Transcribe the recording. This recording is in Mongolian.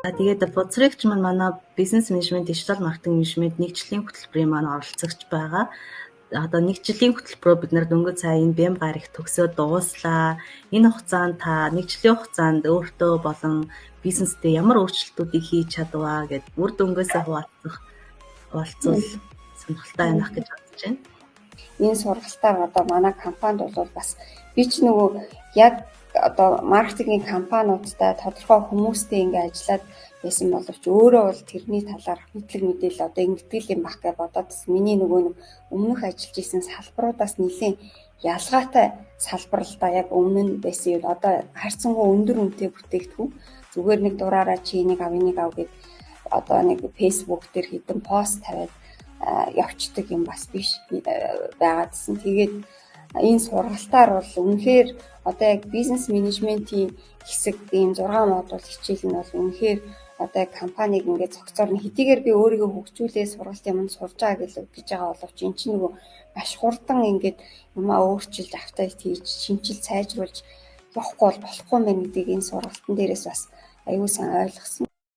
За, тэгээд Бузрэгч маань манай бизнес менежмент, дижитал маркетинг менежмент нэг жилийн хөтөлбөрийн маань оролцогч байгаа. Одоо нэг жилийн хөтөлбөрөөр бид нар дөнгөж сая энэ бэм гарагт төгсөөд дууслаа. Энэ хугацаанд та нэг жилийн хугацаанд өөртөө болон бизнесдээ ямар өөрчлөлтүүдийг хийж чадваа гэд үр дүнгээсээ хуваалцвал сонирхолтой байх гэж бодож байна. Энэ сургалтаар одоо манай компанид бол бас би ч нөгөө яг одоо маркетингийн компаниудтай, тодорхой хүмүүстэй ингээ ажиллаад байсан боловч өөрөө бол тэрний талаарх мэдлэг мэдээлэл одоо ингэдэг юм байх гэж бодоод, миний нөгөө нэг өмнөх ажиллаж исэн салбаруудаас нэлээд ялгаатай салбар л да. Яг өмнө нь байсан юм одоо харьцангуй өндөр үнэтэй бүтээгдэхүүн, зүгээр нэг дураараа чи энийг ав, энийг ав гэд одоо нэг Facebook дээр хэдэн пост тавиад явцдаг юм бас биш байгаадсэн. Тэгээд энэ сургалтаар бол үнэхээр одоо яг бизнес менежментийн хэсэг, ийм 6 модуль хичээл нь бол үнэхээр одоо яг компаниг ингээд зохицоор нь хэдийгээр би өөрийгөө хөгжүүлээ сургалт юм сурж байгаа гэж байгаа боловч эн чинь нөгөө маш хурдан ингээд юмаа өөрчилж, update хийж, шинчил сайжруулж явахгүй бол болохгүй юм байна гэдгийг энэ сургалтын дээрээс бас аюул сан ойлгосон.